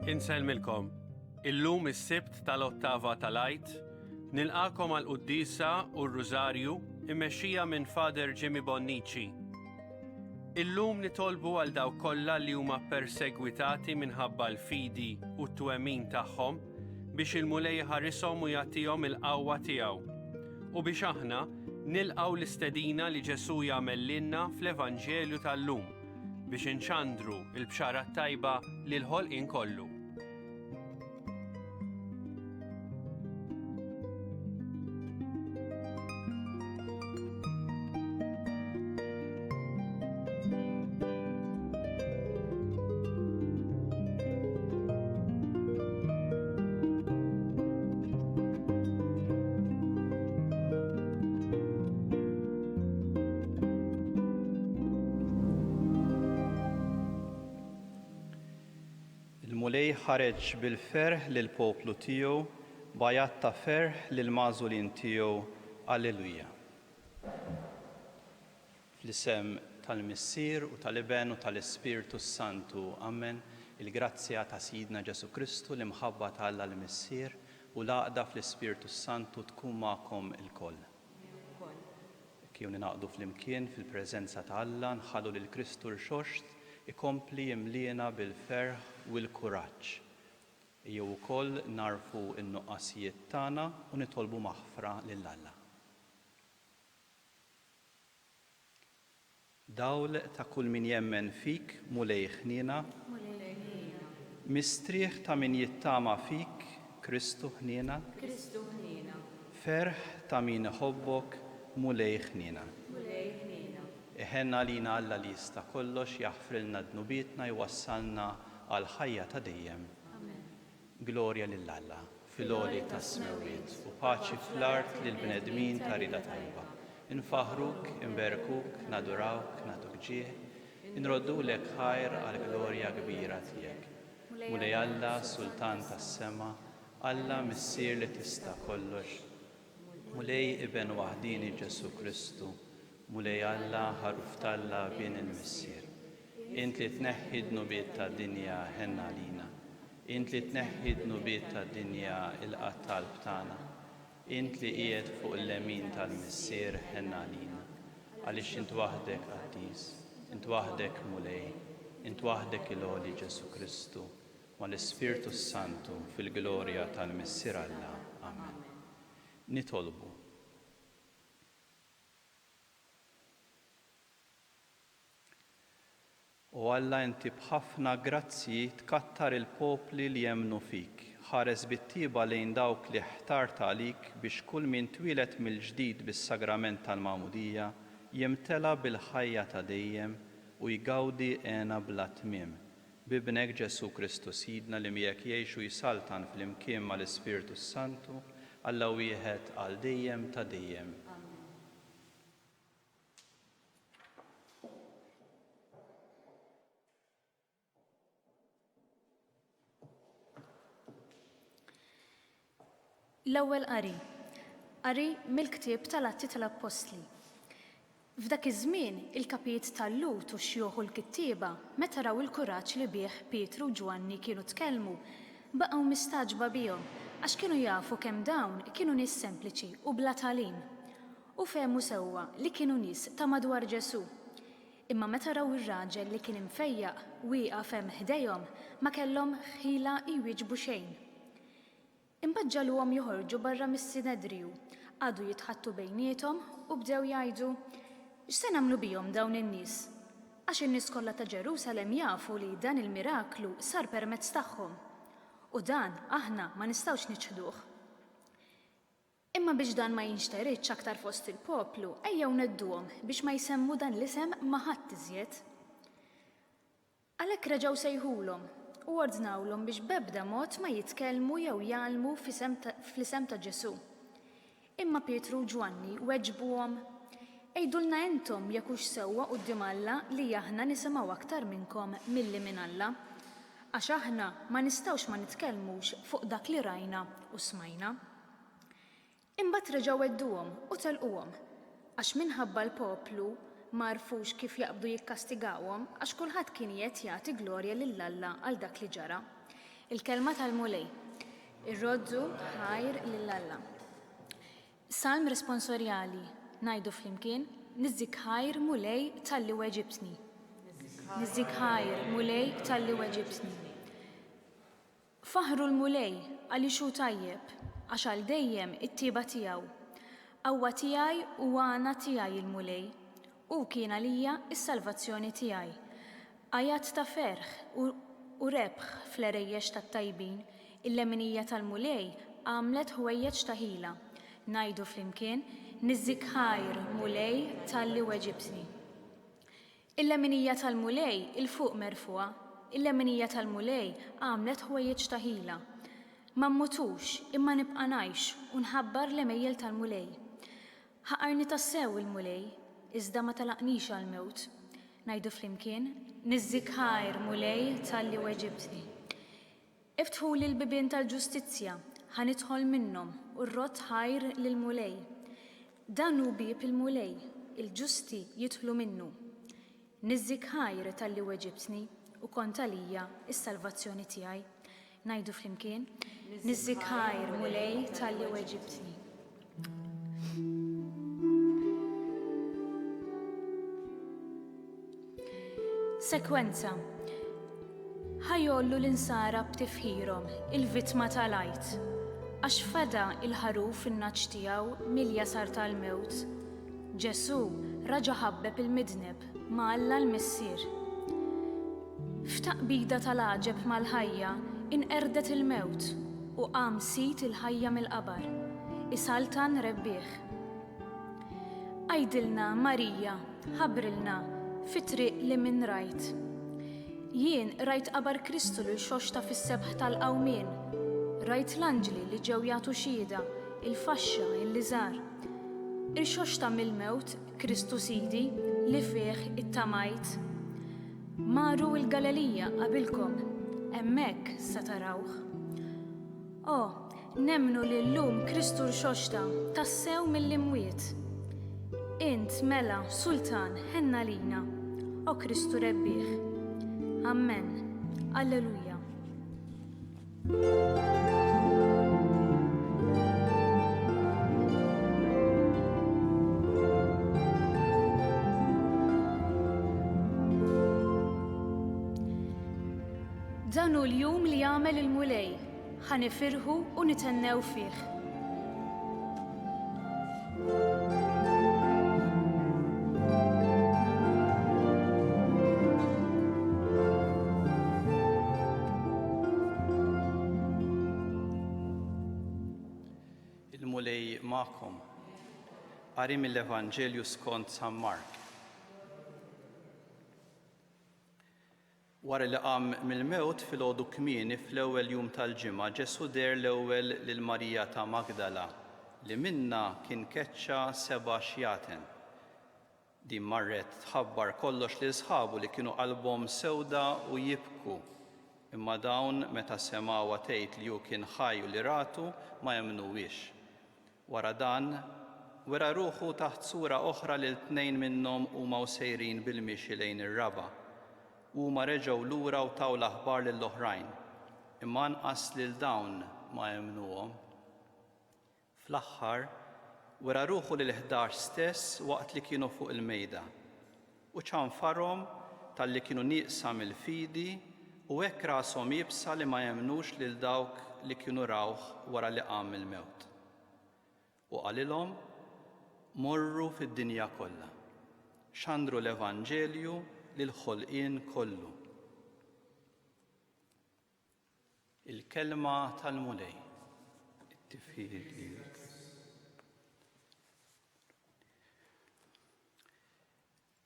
Insellmilkom. Illum is-Sibt tal-Ottava tal-Għid, nilqagħkom għall-Quddiesa u r-Rużarju immexxija minn Father Jimmy Bonnici. Illum nitolbu għal dawk kollha li huma ppersegwitati minħabba l-fidi u t-twemmin tagħhom biex il-Mulej iħarishom u jagħtihom il-qawwa tiegħu. U biex aħna nilqgħu l-istedina li Ġesù jagħmel lilna fl-Evanġelju tal-lum biex inxandru l-Bxara t-Tajba lill-ħolqien kollu. Il-Mulej ħareġ bil-ferħ lill-poplu tiegħu, b'għajat ta' ferħ lill-magħżulin tiegħu. Alleluja. Fl-isem tal-Missier u tal-Iben u tal-Ispirtu s-Santu. Amen. Il-grazzja ta' Sidna Ġesù Kristu, l-imħabba ta' Alla l-Missier, u l-għaqda fl-Ispirtu s-Santu tkun magħkom ilkoll. Ejjew ningħaqdu flimkien fil-preżenza ta' Alla, nħallu lil Kristu Rxoxt ikompli jimliena bil-ferħ u l-kuraġġ. Ejjew ukoll nagħrfu n-nuqqasijiet tagħna u nitolbu maħfra lil Alla. Dawl ta' kull min jemmen fik, Mulej ħniena. Mulej ħniena. Mistrieħ ta' min jittama fik, Kristu ħniena. Kristu ħniena. Ferħ ta' min iħobbok, Mulej ħniena. Mulej ħniena. Iħenn għalina Alla li jista' kollox, jaħfrilna dnubietna, jwassalna għall-ħajja ta' dejjem. Amen. Glorja lil Alla fil-għoli tas-smewwiet u paċi fl-art lill-bnedmin ta' rieda tajba. Infaħħruk, inberkuk, nadurawk, nagħtuk ġieħ, inroddulek ħajr għall-glorja kbira tiegħek. Mulej Alla, Sultan tas-sema, Alla Missier li tista' kollox, Mulej Iben waħdieni Ġesù Kristu, Mulej Alla, Ħaruf t'Alla, Bin il-Missier. Int li tneħħi d-dnubiet tad-dinja, ħenn għalina. Int li tneħħi d-dnubiet tad-dinja, ilqa' t-talb tagħna. Int li qiegħed fuq il-lemin tal-Missier, ħenn għalina. Għaliex int waħdek qaddis, int waħdek Mulej, int waħdek il-Għoli Ġesù Kristu, mal-Ispirtu s-Santu, fil-glorja tal-Missier Alla. Amen. Nitolbu. O Alla inti b'ħafna grazzji tkattar il-popli li jemmnu fik. Ħares bit-tjieba lejn dawk li ħtart għalik biex kull min twieled mill-ġdid bis-sagrament tal-Magħmudija jimtela bil-ħajja ta' dejjem u jgawdi hena bla tmiem. B'Ibnek Ġesù Kristu Sidna li miegħek jgħix u jsaltan flimkien mal-Ispirtu s-Santu, Alla wieħed għal dejjem ta' dejjem. Amen. L-Ewwel Qari. Qari mill-Ktieb tal-Atti tal-Appostli. F'dak iż-żmien, il-kapijiet tal-Lhud u x-xjuħ u l-kittieba, meta raw il-kuraġġ li bih Pietru u Ġwanni kienu tkellmu, baqgħu mistagħġba bihom, għax kienu jafu kemm dawn kienu nies sempliċi u bla tagħlim. U fehmu sewwa li kienu nies ta' madwar Ġesù. Imma meta raw ir-raġel li kien imfejjaq wieqaf hemm ħdejhom, ma kellhom ħila jwieġbu xejn. Imbagħad ġagħluhom joħorġu barra mis-Sinedriju, qagħdu jitħaddtu bejniethom u bdew jgħidu, X'se nagħmlu bihom dawn in-nies? Għax in-nies kollha ta' Ġerusalemm jafu li dan il-miraklu sar permezz tagħhom, u dan aħna ma nistgħux niċħduh. Imma biex dan ma jinxteridx aktar fost il-poplu, ejjew ngħedduhom biex ma jsemmu dan l-isem ma' ħadd iżjed. Għalhekk reġgħu sejħulhom u ordnawlhom biex b'ebda mod ma jitkellmu jew jgħallmu fl-isem ta' Ġesù. Imma Pietru u Ġwanni weġbuhom, Għidulna intom jekk hux sewwa quddiem Alla li aħna nisimgħu aktar minnkom milli minn Alla. Għax aħna ma nistgħux ma nitkellmux fuq dak li rajna u smajna. Imbagħad reġgħu għedduhom u telquhom, għax minħabba l-poplu ma għarfux kif jaqbdu jikkastigawhom għax kulħadd kien qiegħed jagħti glorja lil Alla għal dak li ġara. Il-Kelma tal-Mulej. Irroddu ħajr lil Alla. Salm responsorjali, ngħidu flimkien, Niżżik ħajr Mulej talli weġibtni. Niżżik ħajr Mulej talli weġibtni. Faħħru l-Mulej, għaliex hu tajjeb, għax għal dejjem it-tjieba tiegħu. Qawwa tiegħi u għana tiegħi l-Mulej, hu kien għalija s-salvazzjoni tiegħi. Għajat ta' ferħ u u rebħ fl-għerejjex tat-tajbin, il-leminija tal-Mulej għamlet ħwejjeġ ta' ħila. Ngħidu flimkien, Niżżik ħajr, Mulej, talli weġibtni. Il-leminija tal-Mulej 'il fuq merfugħa, il-leminija tal-Mulej għamlet ħwejjeġ ta' ħila. Ma mmutux, imma nibqa' ngħix u nħabbar l-għemejjel tal-Mulej. Ħaqarni tassew il-Mulej, iżda ma telaqnix għall-mewt. Ngħidu flimkien, Niżżik ħajr, Mulej, talli weġibtni. Iftħuli l-bibien tal-ġustizzja, ħa nidħol minnhom u rrodd ħajr lill-Mulej. Dan hu bieb il-Mulej, il-ġusti jidħlu minnu. Niżżik ħajr talli weġibtni u kont għalija s-salvazzjoni tiegħi. Ngħidu flimkien, Niżżik ħajr, Mulej, talli weġibtni. Sekwenza. Ħa jgħollu l-insara b'tifħirhom il-vittma tal-Għid, għax fada il-ħaruf in-nagħaġ tiegħu mill-jasar tal-mewt. Ġesù raġa' ħabbeb il-midneb ma' Alla l-Missier. F'taqbida tal-għaġeb mal-ħajja inqerdet il-mewt u qam Sid il-ħajja mill-qabar, isaltan rebbieħ. Għidilna, Marija, ħabbrilna, fit-triq li min rajt. Jien rajt qabar Kristu li rxoxta fis-sebħ tal-qawmien. Rajt l-anġli li ġew jagħtu xhieda, il-faxxa, il-liżar. Irxoxta mill-mewt Kristu Sidi li fih ittamajt. Marru l-Galilija qabilkom, hemmhekk se tarawh. O, nemmnu li llum Kristu rxoxta tassew mill-imwiet. Int, mela, Sultan, ħenn għalina, o Kristu rebbieħ. Ammen. Alleluja. Dan hu l-jum li għamel il-Mulej, ħa nifirħu u nithennew fih. Il-Mulej magħkom. Qari mill-Evanġelju skont San Mark. Wara li qam mill-mewt, filgħodu kmieni fl-ewwel jum tal-ġimgħa, Ġesù deher l-ewwel lil Marija ta' Magdala, li minnha kien keċċa seba' xjaten. Din marret tħabbar kollox lil sħabu li kienu qalbhom sewda u jibku. Imma dawn, meta semgħuha tgħid li hu kien ħaj u li ratu, ma emmnuhiex. Wara dan, wera ruħu taħt sura oħra lil tnejn minnhom huma u sejrin bil-mixi lejn ir-raba'. U huma reġgħu lura u taw l-aħbar lill-oħrajn, imma anqas lil dawn ma emmnuhom. Fl-aħħar, wera ruħu lill-11 stess waqt li kienu fuq il-mejda, u ċanfarhom talli kienu nieqsa mill-fidi u hekk rashom iebsa li ma emmnux lil dawk li kienu rawh wara li qam mill-mewt. U qalilhom, Morru fid-dinja kollha, xandru l-evanġelju lill-ħolqien kollu. Il-kelma tal-Mulej. It-tifħir lilek.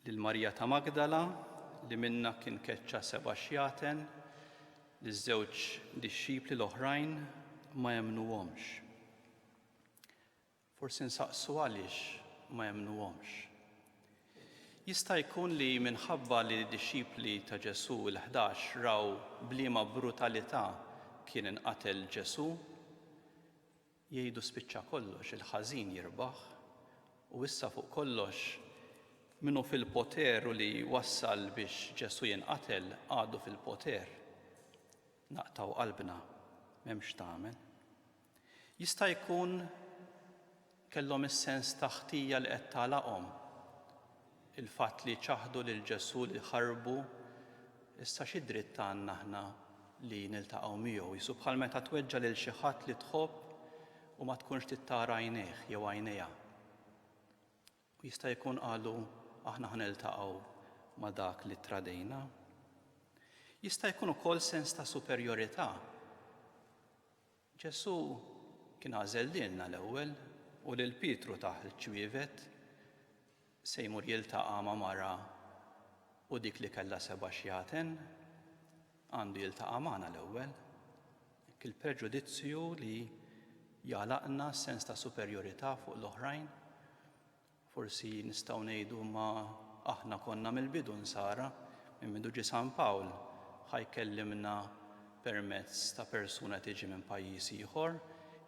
Lil Marija ta' Magdala, li minnha kien keċċa seba' xjaten, liż-żewġ dixxipli l-oħrajn ma emmnuhomx. Forsi nsaqsu għaliex ma emmnuhomx. Jista' jkun li minħabba li d-dixxipli ta' Ġesù l-11 raw b'liema brutalità kien inqatel Ġesù, Jgħidu spiċċa kollox, il-ħażin jirbaħ u issa fuq kollox min hu fil-poter u li wassal biex Ġesù jinqatel għadu fil-poter. Naqtgħu qalbna, m'hemmx x'tagħmel. Jista' jkun kellhom is-sens ta' ħtija li qed tagħlaqhom. Il-fatt li ċaħdu lil Ġesù li ħarbu, issa xi dritt għandna aħna li niltaqgħu miegħu? Qisu bħal meta tweġġa' lil xi ħadd li tħobb u ma tkunx trid tara għajnejh jew għajnejha. U jista' jkun qalu aħna ħa niltaqgħu ma' dak li ttradejna. Jista' jkun ukoll sens ta' superjorità. Ġesù kien għażel lilna l-ewwel u lil Pietru tah il-ċwievet se jmur jiltaqa' ma' mara u dik li kellha seba' xjaten għandu jiltaqa' magħna l-ewwel. Hekk il-preġudizzju li jagħlaqna sens ta' superjorità fuq l-oħrajn. Forsi nistgħu ngħidu ma aħna konna mill-bidu nsara, minn mindu ġie San Pawl ħa jkellimna permezz ta' persuna tiġi minn pajjiż ieħor,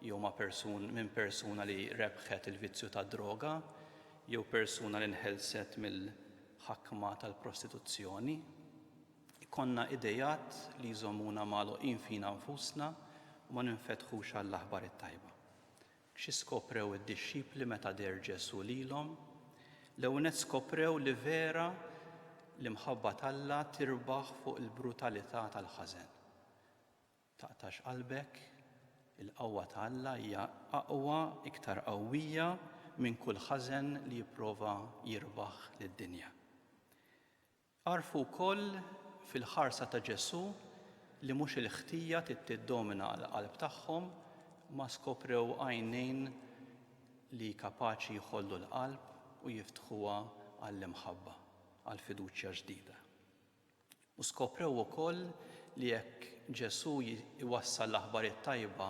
jew ma' persun minn persuna li rebħet il-vizzju tad-droga, jew persuna li nħelset mill-ħakma tal-prostituzzjoni. Ikollna ideat li jżommuna magħluqin fina nfusna u ma ninfetħux għall-aħbar it-tajba. Xi skoprew id-dixxipli meta deher Ġesù lilhom? L-ewwel nett skoprew li vera l-imħabba t'Alla tirbaħ fuq il-brutalità tal-ħażen. Taqtax qalbek, il-qawwa ta' Alla hija aqwa, iktar qawwija minn kull ħażen li jipprova jirbaħ lid-dinja. Għarfu wkoll fil-ħarsa ta' Ġesù li mhux il-ħtija trid tiddomina l-qalb tagħhom, ma skoprew għajnejn li kapaċi jħollu l-qalb u jiftħuha għall-imħabba, għall-fiduċja ġdida. U skoprew ukoll li jekk Ġesù jwassal l-aħbar it-tajba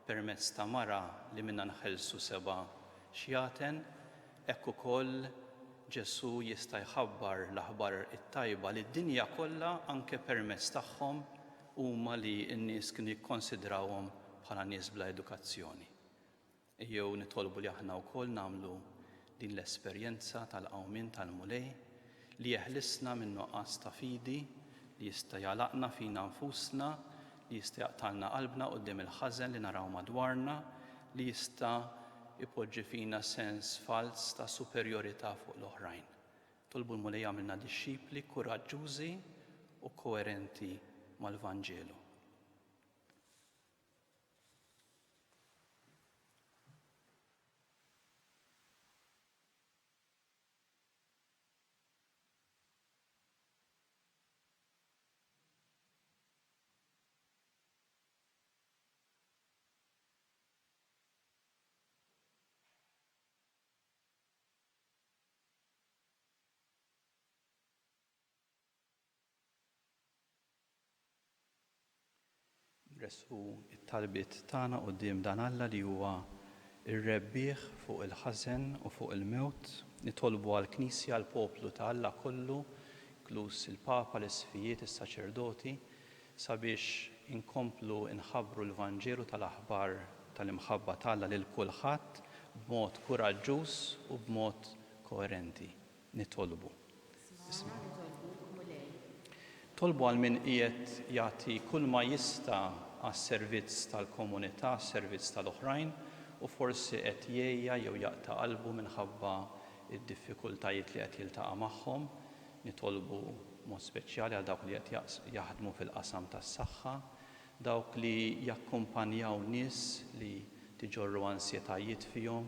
permezz ta' mara li minnha nħelsu seba' xjaten, hekk ukoll Ġesù jista' jħabbar l-aħbar it-tajba lid-dinja kollha anke permezz tagħhom huma li n-nies kienu jikkonsidrawhom bħala nies bla edukazzjoni. Ejjew nitolbu li aħna wkoll nagħmlu din l-esperjenza tal-qawmien tal-Mulej li jeħlisna min-nuqqas ta' fidi li jista' jagħlaqna fina nfusna, li jista' jaqtgħalna qalbna quddiem il-ħażen li naraw madwarna, li jista' jpoġġi fina sens falz ta' superjorità fuq l-oħrajn. Nitolbu l-Mulej jagħmilna dixxipli kuraġġużi u koerenti mal-Vanġelu. Nressqu t-talbiet tagħna quddiem dan Alla li huwa r-rebbieħ fuq il-ħażen u fuq il-mewt. Nitolbu għall-Knisja, għall-poplu ta' Alla kollu, inkluż il-Papa, l-Isqfijiet, is-saċerdoti, sabiex inkomplu nħabbru l-Vanġelu tal-aħbar tal-imħabba ta' Alla lil kulħadd b'mod kuraġġuż u b'mod koerenti. Nitolbu. Smagħna nitolbuk, Mulej. Tolbu għal min qiegħed jagħti kulma jista' għas-servizz tal-komunità, għas-servizz tal-oħrajn u forsi qed jgħejja jew jaqta' qalbu minħabba d-diffikultajiet li qed jiltaqa' magħhom. Nitolbu b'mod speċjali għal dawk li qed jaħdmu fil-qasam tas-saħħa, dawk li jakkumpanjaw nies li tġorru ansjetajiet fihom.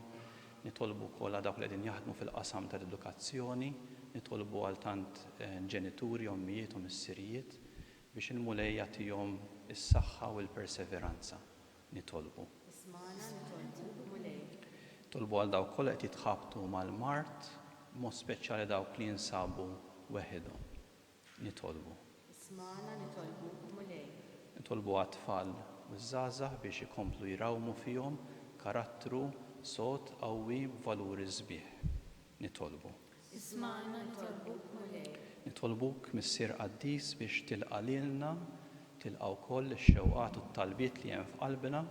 Nitolbu wkoll għal dawk li qegħdin jaħdmu fil-qasam tal-edukazzjoni. Nitolbu għal tant ġenituri, ommijiet u missirijiet biex il-Mulej jagħtihom is-saħħa u l-perseveranza. Nitolbu. Ismagħna nitolbuk, Mulej. Nitolbu għal dawk kollha li qed jitħabtu mal-mard, b'mod speċjali dawk li jinsabu weħidhom. Nitolbu. Ismagħna nitolbuk, Mulej. Nitolbu għat-tfal u ż-żgħażagħ biex ikomplu jrawmu fihom karattru sod, qawwi, b'valuri sbieħ. Nitolbu. Ismagħna nitolbuk, Mulej. Nitolbuk, Missier qaddis, biex tilqa' lilna, tilqa' wkoll ix-xewqat u t-talbiet li hemm f'qalbna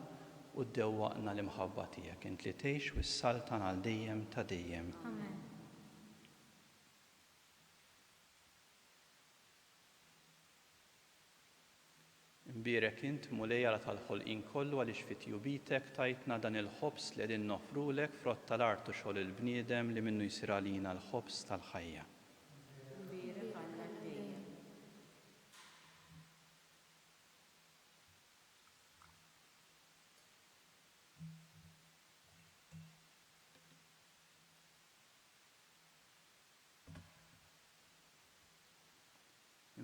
u ddewwaqna l-imħabba tiegħek, int li tgħix u ssaltan għal dejjem ta' dejjem. Amen. Imbierek int, Mulej Alla tal-ħolqien kollu għaliex fi tjubitek tajtna dan il-ħobż li qegħdin noffrulek, frott tal-art u xogħol il-bniedem li minnu jsir għalina l-ħobż tal-ħajja. Imbierek Alla għal dejjem.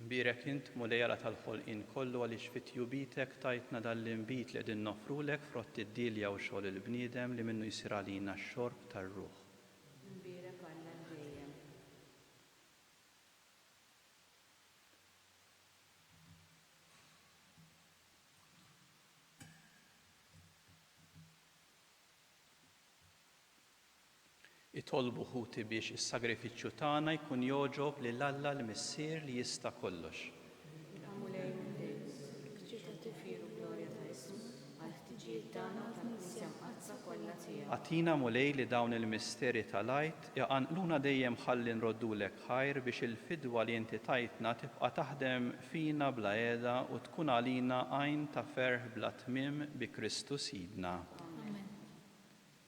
Imbierek int, Mulej Alla tal-ħolqien kollu għaliex fi tjubitek tajtna dan l-inbid li qegħdin noffrulek, frott id-dielja u xogħol il-bniedem li minnu jsir għalina x-xorb tar-ruħ. Imbierek Alla għal dejjem. Itolbu ħuti biex is-sagrifiċċju tagħna jkun jogħġob lil Alla l-Missier li jista' kollox. Ilqa' Mulej minn dejjem is-sagrifiċċju tat-tifħir u glorja ta' ismu għall-ħtiġijiet tagħna u tal-Knisja Mqaddsa kollha tiegħu. Agħtina Mulej li dawn il-misteri tal-Għid iqanqluna dejjem ħalli nroddulek ħajr biex il-fidwa li inti tajtna tibqa' taħdem fina bla heda u tkun għalina għajn ta' ferħ bla tmiem bi Kristu Sidna. Amen.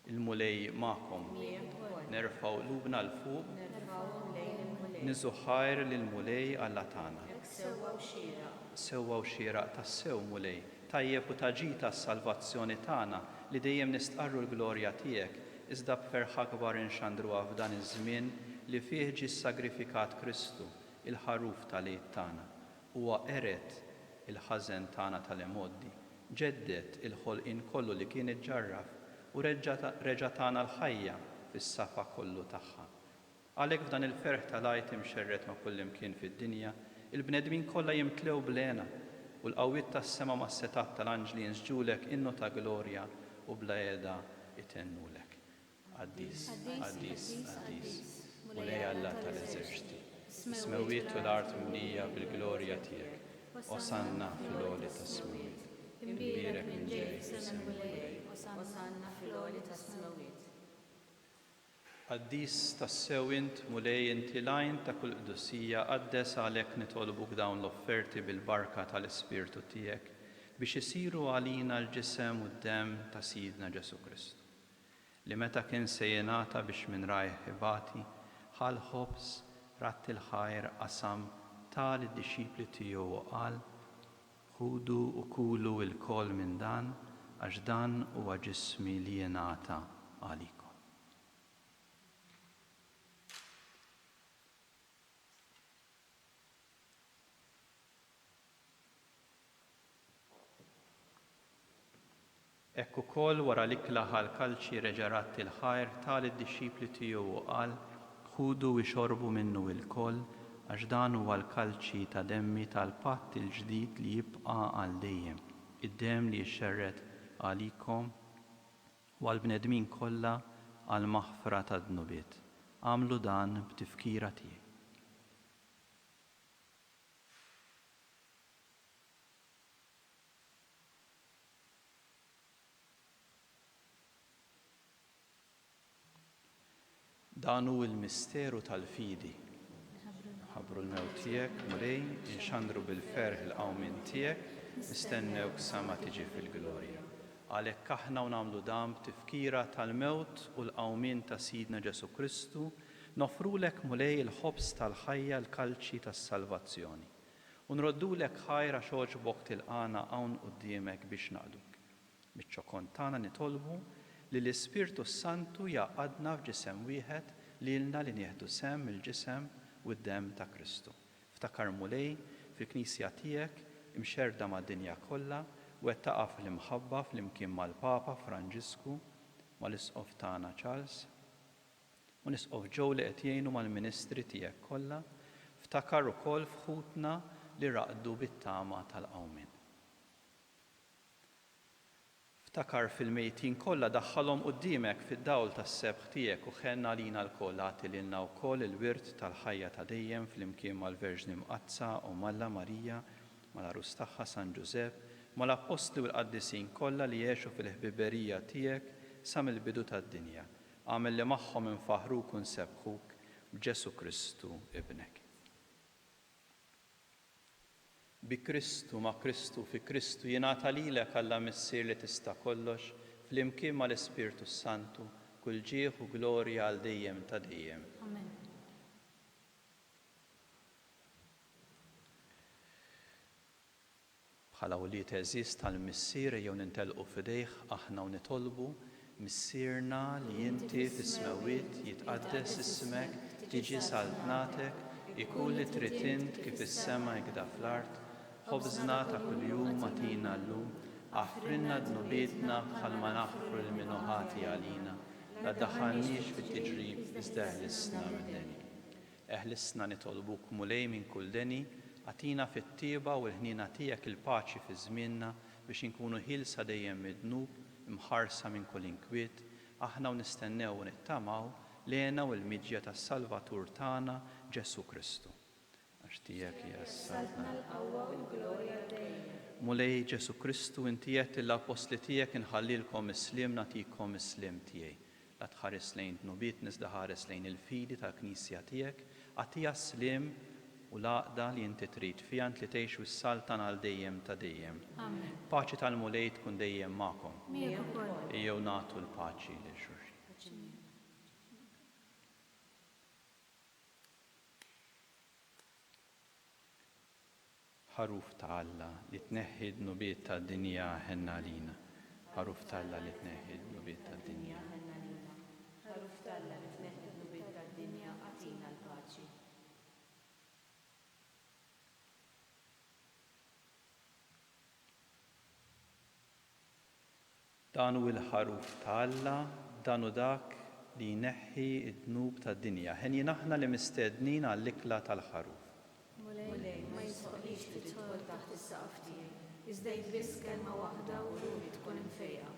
Il-Mulej magħkom. Miegħek ukoll. Nerfgħu qlubna 'l fuq. Nerfgħuhom lejn il-Mulej. Niżżu ħajr lill-Mulej Alla tagħna. Hekk sewwa u xieraq. Sewwa u xieraq tassew, Mulej, tajjeb u ta' ġid għas-salvazzjoni tagħna li dejjem nistqarru l-glorja tiegħek, iżda b'ferħ akbar inxandruha f'dan iż-żmien li fih ġie ssagrifikat Kristu, il-Ħaruf tal-Għid tagħna. Huwa qered il-ħażen tagħna tal-imgħoddi, ġedded il-ħolqien kollu li kien iġġarraf u reġa' tana l-ħajja fis-safa kollu tagħha. Għalhekk f'dan il-ferħ tal-Għid imxerred ma' kullimkien fid-dinja, il-bnedmin kollha jimtlew bl-hena, u l-qawwiet tas-sema mas-setgħat tal-anġli jinsġulek innu ta' glorja u bla heda jtennulek. Qaddis, qaddis, qaddis, Mulej Alla tal-eżerċti, is-smewwiet u l-art mimlija bil-glorja tiegħek. Osanna fil-għoli tas-smewwiet. Imbierek min ġej f'isem il-Mulej. Osanna fil-għoli tas-smewwiet. Qaddis tassew int, Mulej, inti l-għajn ta' kull qdusija, qaddes għalhekk nitolbuk dawn l-offerti bil-barka tal-Ispirtu tiegħek, biex isiru għalina l-ġisem u d-demm ta' Sidna Ġesù Kristu. Li meta kien se jingħata biex minn rajh ibati, ħa l-ħobż, radd il-ħajr, qasam, ta lid-dixxipli tiegħu u qal, Ħudu u kulu ilkoll minn dan, għax dan huwa ġismi li jingħata għalikom. Hekk ukoll, wara l-ikla ħa l-kalċi, reġa' radd il-ħajr, ta lid-dixxipli tiegħu u qal, Ħudu u ixorbu minnu ilkoll, għax dan huwa l-kalċi ta' demmi tal-patt il-ġdid li jibqa' għal dejjem, id-demm li jixxerred għalikom u għall-bnedmin kollha għall-maħfra tad-dnubiet. Agħmlu dan b'tifkira tiegħi. Dan hu l-misteru tal-fidi. Nħabbru l-mewt tiegħek, Mulej, inxandru bil-ferħ il-qawmien tiegħek, nistennewk sa ma tiġi fil-glorja. Għalhekk aħna u nagħmlu dan b'tifkira tal-mewt u l-qawmien ta' Sidna Ġesù Kristu, noffrulek, Mulej, il-ħobż tal-ħajja, l-kalċi tas-salvazzjoni. U nroddulek ħajr għax għoġbok tilqagħna hawn quddiemek biex naqduk. Miċ-ċokon tagħna nitolbu li l-Ispirtu s-Santu jgħaqqadna f'ġisem wieħed lilna li nieħdu sehem mill-ġisem u d-demm ta' Kristu. Ftakar Mulej fil-Knisja tiegħek imxerrda mad-dinja kollha, wettaqha fl-imħabba flimkien mal-Papa Franġisku, mal-Isqof tagħna Charles, u l-Isqof Joe li qed jgħinu mal-ministri tiegħek kollha, ftakar ukoll f'ħutna li raqdu bit-tama tal-qawmien. Ftakar fil-mejtin kollha, daħħalhom quddiemek fid-dawl tas-sebħ tiegħek u ħenn għalina lkoll, agħti lilna wkoll il-wirt tal-ħajja ta' dejjem flimkien mal-Verġni Mqaddsa, Omm Alla Marija, mal-Għarus tagħha San Ġużepp, mal-Appostli u l-qaddisin kollha li għexu fil-ħbiberija tiegħek sa mill-bidu tad-dinja. Agħmel li magħhom infaħħruk u nsebbħuk b'Ġesù Kristu Ibnek. Bi Kristu, ma' Kristu, fi Kristu, jingħata lilek, Alla Missier li tista' kollox, flimkien mal-Ispirtu s-Santu, kull ġieħ u glorja għal dejjem ta' dejjem. Amen. Bħala wlied għeżież tal-Missier ejjew nintelqu f'idejh aħna u nitolbu, Missierna li inti fis-smewwiet, jitqaddes ismek, tiġi saltnatek, ikun li trid int kif fis-sema hekda fl-art. Ħobżna ta' kuljum agħtina llum. Aħfrilna dnubietna bħalma naħfru lil min hu ħati għalina. La ddaħħalniex fit-tiġrib iżda eħlisna mid-deni. Eħlisna nitolbuk Mulej minn kull deni, agħtina fit-tjieba u l-ħniena tiegħek il-paċi fi żmienna biex inkunu ħielsa dejjem mid-dnub, imħarsa minn kull inkwiet, aħna u nistennew u nittamaw l-hena u l-miġja tas-Salvatur tagħna Ġesù Kristu. Għax tiegħek hija s-saltna, l-qawwa u l-glorja dejjem. Mulej Ġesù Kristu, inti għedt lill-appostli tiegħek inħallilkom is-sliem nagħtikom is-sliem tiegħi. La tħares lejn dnubietna iżda ħares lejn il-fidi tal-Knisja tiegħek, agħtiha s-sliem u l-għaqda li inti trid fiha int li tgħix u ssaltan għal dejjem ta' dejjem. Amen. Paċi tal-Mulej tkun dejjem magħkom. Miegħek ukoll. Ejjew nagħtu l-paċi lil xulxin. Paċi miegħek. Ħaruf ta' Alla li tneħħi d-dnubiet tad-dinja ħenn għalina. Ħaruf t'Alla li tneħħi d-dnubiet tad-dinja. Ħenn għalina. Ħaruf t'Alla li tneħħi d-dnubiet tad-dinja agħtina l-paċi. Dan hu l-Ħaruf ta' Alla, dan hu dak li jneħħi d-dnub tad-dinja. Henjin aħna li mistednin għall-ikla tal-Ħaruf. Mulej, ma jistħoqqlix li tidħol taħt is-saqaf tiegħi, iżda għid biss kelma waħda u ruħi tkun imfejqa.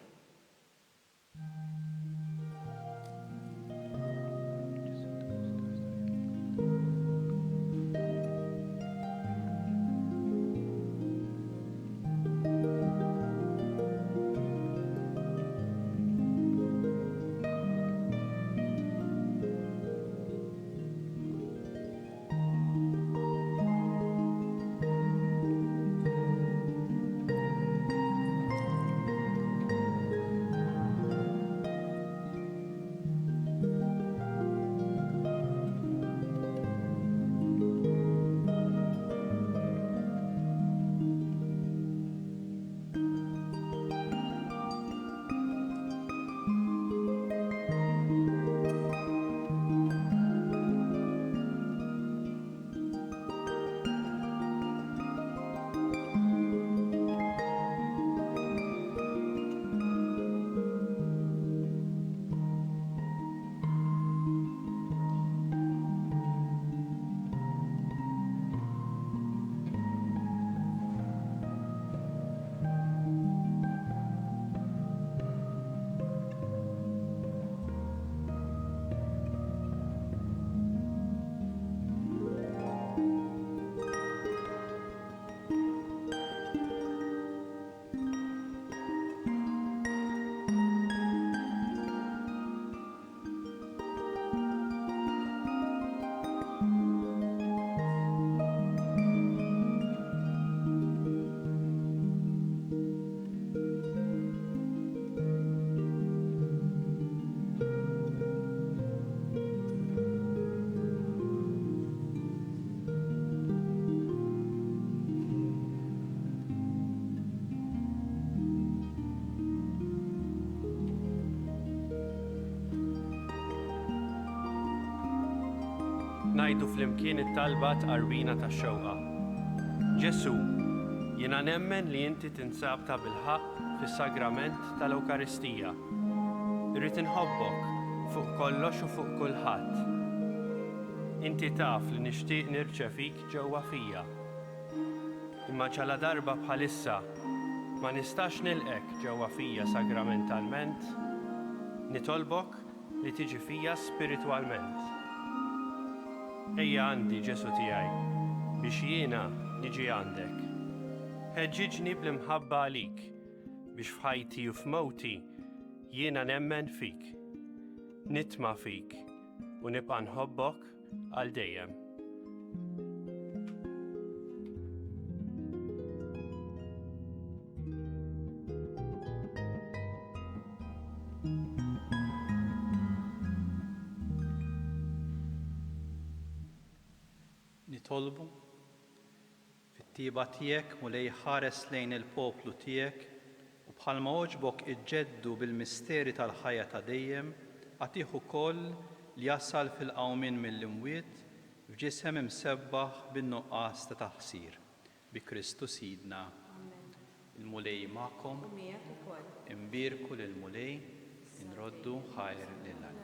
Ngħidu flimkien it-talba tqarbina tax-xewqa. Ġesù, jiena nemmen li inti tinsab tabilħaqq fis-sagrament tal-Ewkaristija. Irrid inħobbok fuq kollox u fuq kulħadd. Inti taf li nixtieq nirċevik ġewwa fija. Imma ġaladarba bħalissa ma nistax nilqgħek ġewwa fija sagramentalment, nitolbok li tiġi fija spiritwalment. Ejja għandi, Ġesù tiegħi, biex jiena niġi għandek. Ħeġġiġni bl-imħabba għalik, biex f'ħajti u f'mewti jiena nemmen fik, nitma' fik u nibqa' nħobbok għal dejjem. Nitolbu. Fit-tjieba tiegħek, Mulej, ħares lejn il-poplu tiegħek, u bħalma għoġbok iġġeddu bil-misteri tal-ħajja ta' dejjem, agħtih ukoll li jasal fil-qawmien mill-imwiet f'ġisem imsebbaħ bin-nuqqas ta' taħsir. Bi Kristu Sidna. Amen. Il-Mulej magħkom. U miegħek ukoll. Inbierku lill-Mulej, inroddu ħajr lil Alla.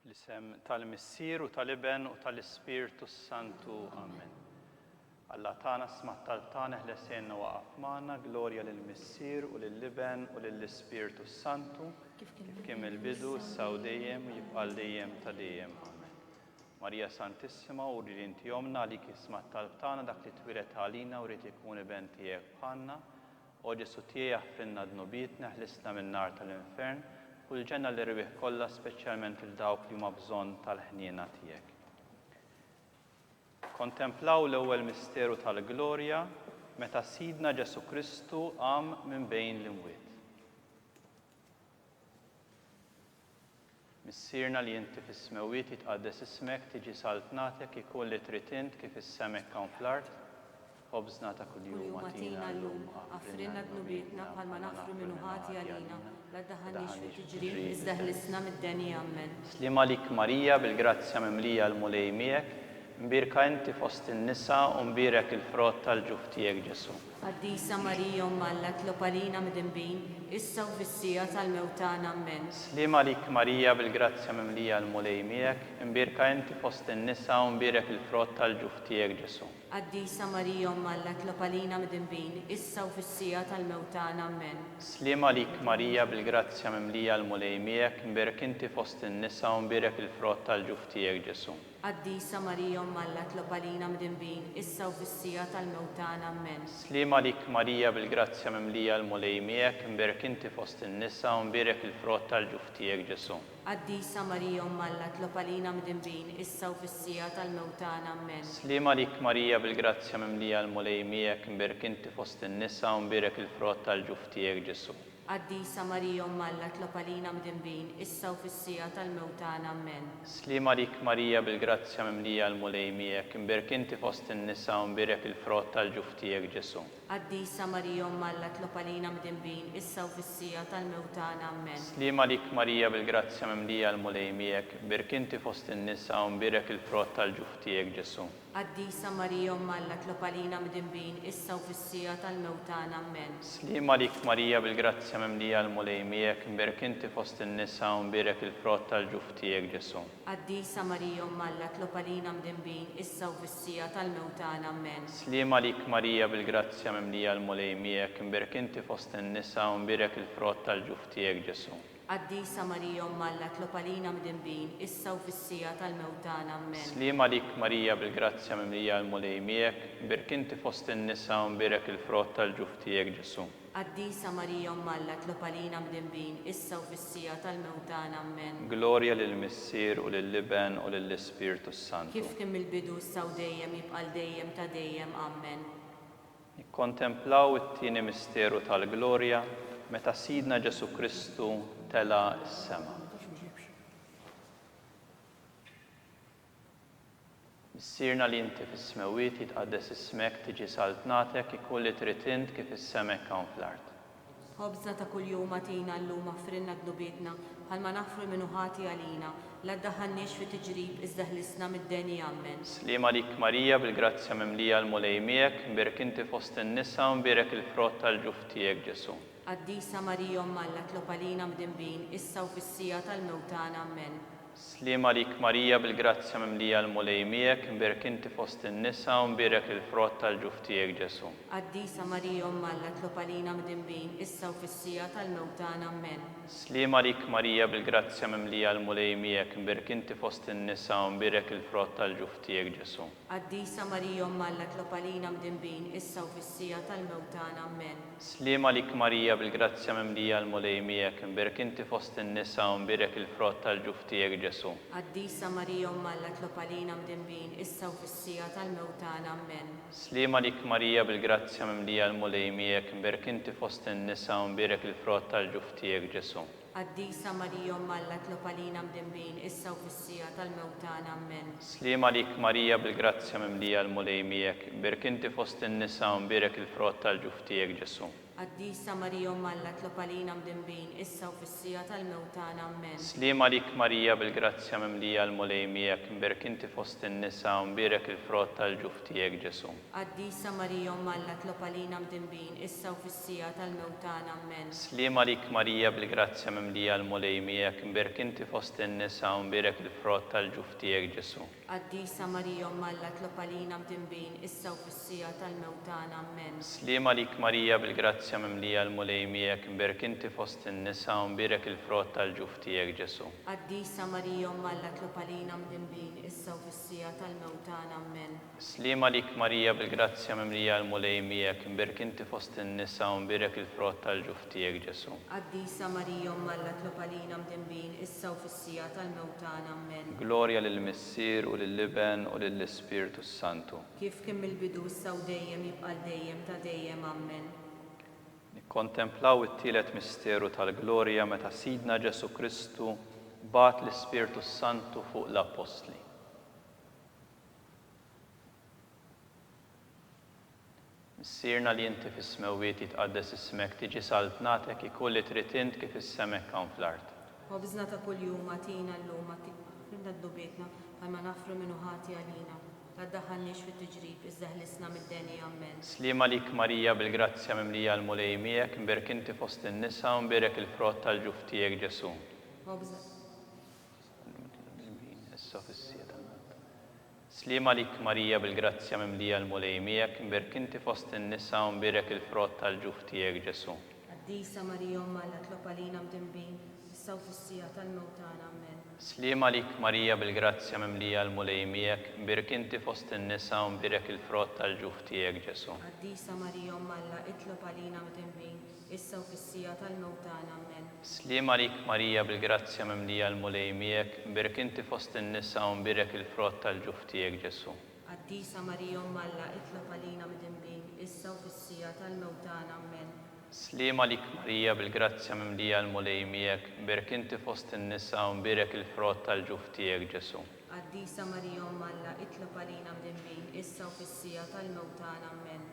Fl-isem tal-Missier u tal-Iben u tal-Ispirtu s-Santu. Amen. Alla tagħna sma' t-talb tagħna eħles għinna u aqaf magħna, glorja lill-Missier u lill-Iben u lill-Ispirtu s-Santu, kif kien mill-bidu, issa u dejjem, u jibqa' għal dejjem ta' dejjem. Amen. Marija Santissima, uri li inti ommna, għalik jisma' t-talb tagħna dak li twieled għalina u ried ikun iben tiegħek bħalna, O Ġesù tiegħi aħfrilna dnubietna, eħlisna min-nar tal-infern, u l-ġenna l-erwieħ kollha speċjalment lil dawk li huma bżonn tal-ħniena tiegħek. Kontemplaw l-ewwel misteru tal-glorja meta Sidna Ġesù Kristu qam minn bejn l-imwiet. Missierna li inti fis-smewwiet jitqaddes ismek, tiġi saltnatek, ikun li trid int kif fis-sema hekk hawn fl-art. Ħobżna ta' kuljum Kuljum agħtina agħtina llum, llum, aħfrilna aħfrilna dnubietna dnubietna bħalma bħalma naħfru naħfru min min hu hu ħati ħati għalina, għalina, la la ddaħħalniex ddaħħalniex fi fit-tiġrib, tiġrib iżda iżda ħlisna mid-deni. Ammen. Sliem għalik Marija, bil-grazzja mimlija l-Mulej miegħek, mbierka inti fost in-nisa u mbierek il-frott tal-ġuf tiegħek Ġesù. Qaddisa Marija Omm Alla tlob għalina midinbin, issa u fis-siegħa tal-mewt tagħna. Ammen. Sliem għalik Marija bil-grazzja mimlija l-Mulej miegħek, imbierka inti fost in-nisa u mbierek il-frott tal-ġuf tiegħek Ġesù. Qaddisa Marija Omm Alla tlob għalina midinbin, issa u fis-siegħa tal-mewt tagħna. Ammen. Sliem għalik Marija bil-grazzja mimlija l-Mulej miegħek, imbierek inti fost in-nisa u mbierek il-frott tal-ġuf tiegħek Ġesù. Qaddisa Marija Omm Alla tlob għalina mdinbin, issa u fis-siegħa tal-mewt tagħna. Ammen. Sliem għalik Marija bil-grazzja mimlija l-Mulej miegħek, imbierek inti fost in-nisa u mbierek il-frott tal-ġuf tiegħek Ġesù. Qaddisa Marija Omm Alla tlob għalina mdinbin, issa u fis-siegħa tal-mewt tagħna. Ammen. Sliem għalik Marija bil-grazzja mimlija l-Mulej miegħek, imbierek inti fost in-nisa u mbierek il-frott tal-ġuf tiegħek Ġesù. Qaddisa Marija Omm Alla tlob għalina mdinbin, issa u fis-siegħa tal-mewt tagħna. Ammen. Sliem għalik Marija bil-grazzja mimlija l-Mulej miegħek, imbierek inti fost in-nisa u mbierek il-frott tal-ġuf tiegħek Ġesù. Qaddisa Marija Omm Alla tlob għalina mdinbin, issa u fis-siegħa tal-mewt tagħna. Ammen. Sliem għalik Marija bil-grazzja mimlija l-Mulej miegħek, imbierek inti fost in-nisa u mbierek il-frott tal-ġuf tiegħek Ġesù. Qaddisa Marija Omm Alla tlob għalina midinbin issa u fis-siegħa tal-mewt tagħna. Ammen. Sliem għalik Marija bil-grazzja mimlija l-Mulej miegħek imbierek inti fost in-nisa u mbierek il-frott tal-ġuf tiegħek Ġesù. Qaddisa Marija Omm Alla tlob għalina midinbin issa u fis-siegħa tal-mewt tagħna. Ammen. Sliem għalik Marija bil-grazzja mimlija l-Mulej miegħek imbierek inti fost in-nisa u mbierek il-frott tal-ġuf tiegħek Ġesù. Qaddisa Marija Omm Alla tlob għalina midinbin, issa u fis-siegħa tal-mewt tagħna. Ammen. Sliem għalik Marija bil-grazzja mimlija l-Mulej miegħek, imbierek inti fost in-nisa u mbierek il-frott tal-ġuf tiegħek Ġesù. Qaddisa Marija Omm Alla tlob għalina mdinbin, issa u fis-siegħa tal-mewt tagħna. Ammen. Glorja lill-Missier u lill-Iben u lill-Ispirtu s-Santu. Kif kien mill-bidu issa u dejjem jibqa' għal dejjem ta' dejjem. Ammen. Nikkontemplaw it-tieni misteru tal-glorja meta Sidna Ġesù Kristu tela' s-sema. Missierna li inti fis-smewwiet, jitqaddes ismek, tiġi saltnatek, ikun li trid int kif fis-sema hekk hawn fl-art. Ħobżna ta' kuljum agħtina llum aħfrilna dnubietna, bħalma naħfru 'l min hu ħati għalina. La ddaħħalniex fi tiġrib, iżda ħlisna mid-deni. Ammen. Sliem għalik Marija, bil-grazzja mimlija l-Mulej miegħek, imbierek inti fost in-nisa u mbierek il-frott tal-ġuf tiegħek Ġesù. Qaddisa Marija Omm Alla tlob għalina mdinbin, issa u fis-siegħa tal-mewt tagħna. Ammen. Sliem għalik Marija bil-grazzja mimlija l-Mulej miegħek, imbierek inti fost in-nisa u mbierek il-frott tal-ġuf tiegħek Ġesù. Qaddisa Marija Omm Alla tlob għalina mdinbin, issa u fis-siegħa tal-mewt tagħna. Ammen. Sliem għalik Marija bil-grazzja mimlija l-Mulej miegħek, imbierek inti fost in-nisa u mbierek il-frott tal-ġuf tiegħek Ġesù. Qaddisa Marija Omm Alla tlob għalina mdinbin, issa u fis-siegħa tal-mewt tagħna. Ammen. Sliem għalik Marija bil-grazzja mimlija l-Mulej miegħek, imbierek inti fost in-nisa u mbierek il-frott tal-ġuf tiegħek Ġesù. Qaddisa Marija Omm Alla tlob għalina mdinbin, issa u fis-siegħa tal-mewt tagħna. Ammen. Sliem għalik Marija bil-grazzja mimlija l-Mulej miegħek, imbierek inti fost in-nisa u mbierek il-frott tal-ġuf tiegħek Ġesù. Qaddisa Marija Omm Alla tlob għalina mdinbin, issa u fis-siegħa tal-mewt tagħna. Ammen. Sliem għalik Marija bil-grazzja mimlija l-Mulej miegħek, imbierek inti fost in-nisa u mbierek il-frott tal-ġuf tiegħek Ġesù. Qaddisa Marija Omm Alla tlob għalina mdinbin, issa u fis-siegħa tal-mewt tagħna. Ammen. Sliem għalik Marija bil-grazzja mimlija l-Mulej miegħek, imbierek inti fost in-nisa u mbierek il-frott tal-ġuf tiegħek Ġesù. Qaddisa Marija Omm Alla tlob għalina mdinbin, issa u fis-siegħa tal-mewt tagħna. Ammen. Sliem għalik Marija bil-grazzja mimlija l-Mulej miegħek, imbierek inti fost in-nisa u mbierek il-frott tal-ġuf tiegħek Ġesù. Qaddisa Marija Omm Alla tlob għalina mdinbin, issa u fis-siegħa tal-mewt tagħna. Ammen. Sliem għalik Marija bil-grazzja mimlija l-Mulej miegħek, imbierek inti fost in-nisa u mbierek il-frott tal-ġuf tiegħek Ġesù. Qaddisa Marija Omm Alla tlob għalina mdinbin, issa u fis-siegħa tal-mewt tagħna. Ammen. Sliem għalik Marija bil-grazzja mimlija l-Mulej miegħek, imbierek inti fost in-nisa u mbierek il-frott tal-ġuf tiegħek Ġesù. Qaddisa Marija Omm Alla tlob għalina mdinbin, issa u fis-siegħa tal-mewt tagħna. Ammen. Glorja lill-Missier u lill-Iben u lill-Ispirtu s-Santu. Kif kien mill-bidu issa u dejjem jibqa' għal dejjem ta' dejjem. Ammen. Nikkontemplaw it-tielet misteru tal-glorja meta Sidna Ġesù Kristu bagħat l-Ispirtu s-Santu fuq l-Appostli. Missierna li inti fis-smewwiet jitqaddes ismek tiġi saltnatek ikun li trid int kif is-sema hekk hawn fl-art. Ħobżna ta' kuljum agħtina llum aħfrilna dnubietna bħalma naħfru min hu ħati għalina. La ddaħħalniex fit-tiġrib iżda ħlisna mid-deni. Ammen. Sliem għalik Marija bil-grazzja mimlija l-Mulej miegħek imbierek inti fost in-nisa u mbierek il-frott tal-ġuf tiegħek Ġesù. Ħobżna. Sliem għalik Marija bil-grazzja mimlija l-Mulej miegħek, imbierek inti fost in-nisa u mbierek il-frott tal-ġuf tiegħek Ġesù. Qaddisa Marija Omm Alla tlob għalina mdinbin, issa u fis-siegħa tal-mewt tagħna. Ammen. Sliem għalik Marija bil-grazzja mimlija l-Mulej miegħek, imbierek inti fost in-nisa u mbierek il-frott tal-ġuf tiegħek Ġesù. Qaddisa Marija Omm Alla itlob għalina mdinbin, issa u fis-siegħa tal-mewt tagħna. Ammen. Sliem għalik Marija bil-grazzja mimlija l-Mulej miegħek, imbierek inti fost in-nisa u mbierek il-frott tal-ġuf tiegħek Ġesù. Qaddisa Marija Omm Alla itlob għalina midinbin, issa u fis-siegħa tal-mewt tagħna. Ammen. Sliem għalik Marija bil-grazzja mimlija l-Mulej miegħek, imbierek inti fost in-nisa u mbierek il-frott tal-ġuf tiegħek Ġesù. Qaddisa Marija Omm Alla itlob għalina mdinbin, issa u fis-siegħa tal-mewt tagħna. Ammen.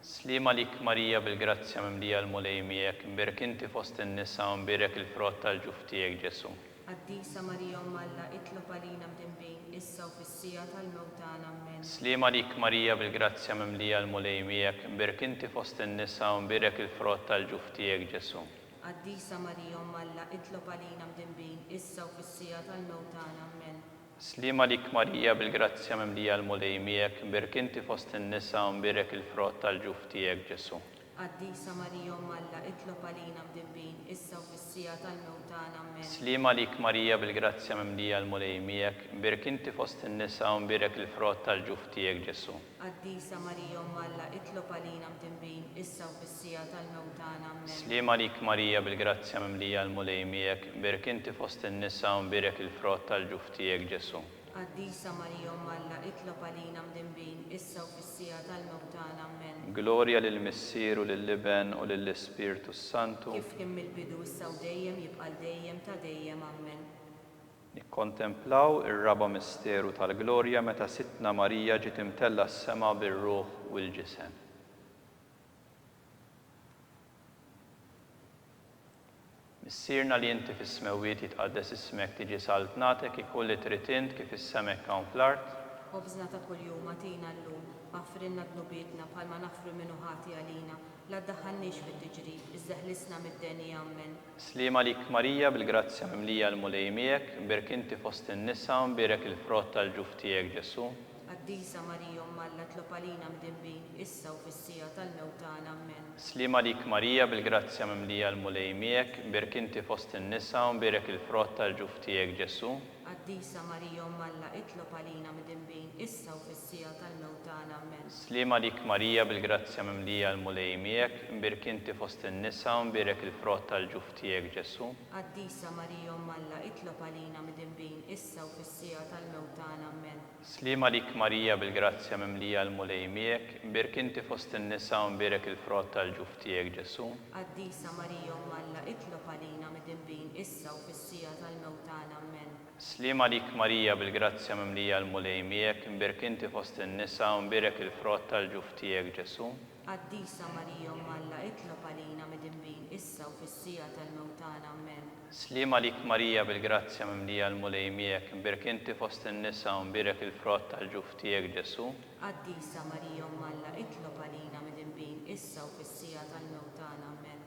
Sliem għalik Marija bil-grazzja mimlija l-Mulej miegħek, imbierek inti fost in-nisa u mbierek il-frott tal-ġuf tiegħek Ġesù. Qaddisa Marija Omm Alla itlob għalina mdinbin, issa u fis-siegħa tal-mewt tagħna. Ammen. Sliem għalik Marija bil-grazzja mimlija l-Mulej miegħek, imbierek inti fost in-nisa u mbierek il-frott tal-ġuf tiegħek Ġesù. Qaddisa Marija Omm Alla itlob għalina mdinbin, issa u fis-siegħa tal-mewt tagħna. Ammen. Sliem għalik Marija bil-grazzja mimlija l-Mulej miegħek, imbierek inti fost in-nisa u mbierek il-frott tal-ġuf tiegħek Ġesù. Qaddisa Marija Omm Alla, itlob għalina mdinbin, issa u fis-siegħa tal-mewt tagħna. Ammen. Sliem għalik Marija bil-grazzja mimlija l-Mulej miegħek, imbierek inti fost in-nisa u mbierek il-frott tal-ġuf tiegħek Ġesù. Qaddisa Marija Omm Alla, itlob għalina mdinbin, issa u fis-siegħa tal-mewt tagħna. Ammen. Sliem għalik Marija bil-grazzja mimlija l-Mulej miegħek, imbierek inti fost in-nisa u mbierek il-frott tal-ġuf tiegħek Ġesù. Qaddisa Marija Omm Alla, itlob għalina mdinbin, issa u fis-siegħa tal-mewt tagħna. Ammen. Glorja lill-Missier u lill-Iben u lill-Ispirtu s-Santu. Kif kien mill-bidu, issa u dejjem, jibqa' għal dejjem ta' dejjem. Ammen. Nikkontemplaw ir-raba' misteru tal-glorja meta Sidtna Marija ġiet imtellgħa s-sema bir-ruħ u l-ġisem. Missierna li inti fis-smewwiet jitqaddes ismek tiġi saltnatek ikun li trid int kif fis-sema hekk hawn fl-art. Ħobżna ta' kuljum agħtina llum, aħfrilna dnubietna bħalma naħfru min hu ħati għalina, la ddaħħalniex fit-tiġrib, iżda ħlisna mid-deni. Ammen. Sliem għalik Marija bil-grazzja mimlija l-Mulej miegħek, imbierek inti fost in-nisa u mbierek il-frott tal-ġuf tiegħek Ġesù. Qaddisa Marija Omm Alla tlob għalina mdinbin, issa u fis-siegħa tal-mewt tagħna. Ammen. Sliem għalik Marija bil-grazzja mimlija l-Mulej miegħek, imbierek inti fost in-nisa u mbierek il-frott tal-ġuf tiegħek Ġesù. Qaddisa Marija Omm Alla itlob għalina midinbin, issa u fis-siegħa tal-mewt tagħna. Ammen. Sliem għalik Marija bil-grazzja mimlija l-Mulej miegħek, imbierek inti fost in-nisa u mbierek il-frott tal-ġuf tiegħek Ġesù. Qaddisa Marija Omm Alla itlob għalina midinbin, issa u fis-siegħa tal-mewt tagħna. Ammen. Sliem għalik Marija bil-grazzja mimlija l-Mulej miegħek, imbierek inti fost in-nisa u mbierek il-frott tal-ġuf tiegħek Ġesù. Qaddisa Marija Omm Alla itlob għalina midinbin issa u fis-siegħa tal-mewt tagħna. Ammen. Sliem għalik Marija bil-grazzja mimlija l-Mulej miegħek, imbierek inti fost in-nisa u mbierek il-frott tal-ġuf tiegħek Ġesù. Qaddisa Marija Omm Alla itlob għalina midinbin issa u fis-siegħa tal-mewt tagħna. Ammen. Sliem għalik Marija bil-grazzja mimlija l-Mulej miegħek imbierek inti fost in-nisa u mbierek il-frott tal-ġuf tiegħek Ġesù. Qaddisa Marija Omm Alla itlob għalina midinbin issa u fis-siegħa tal-mewt tagħna. Ammen.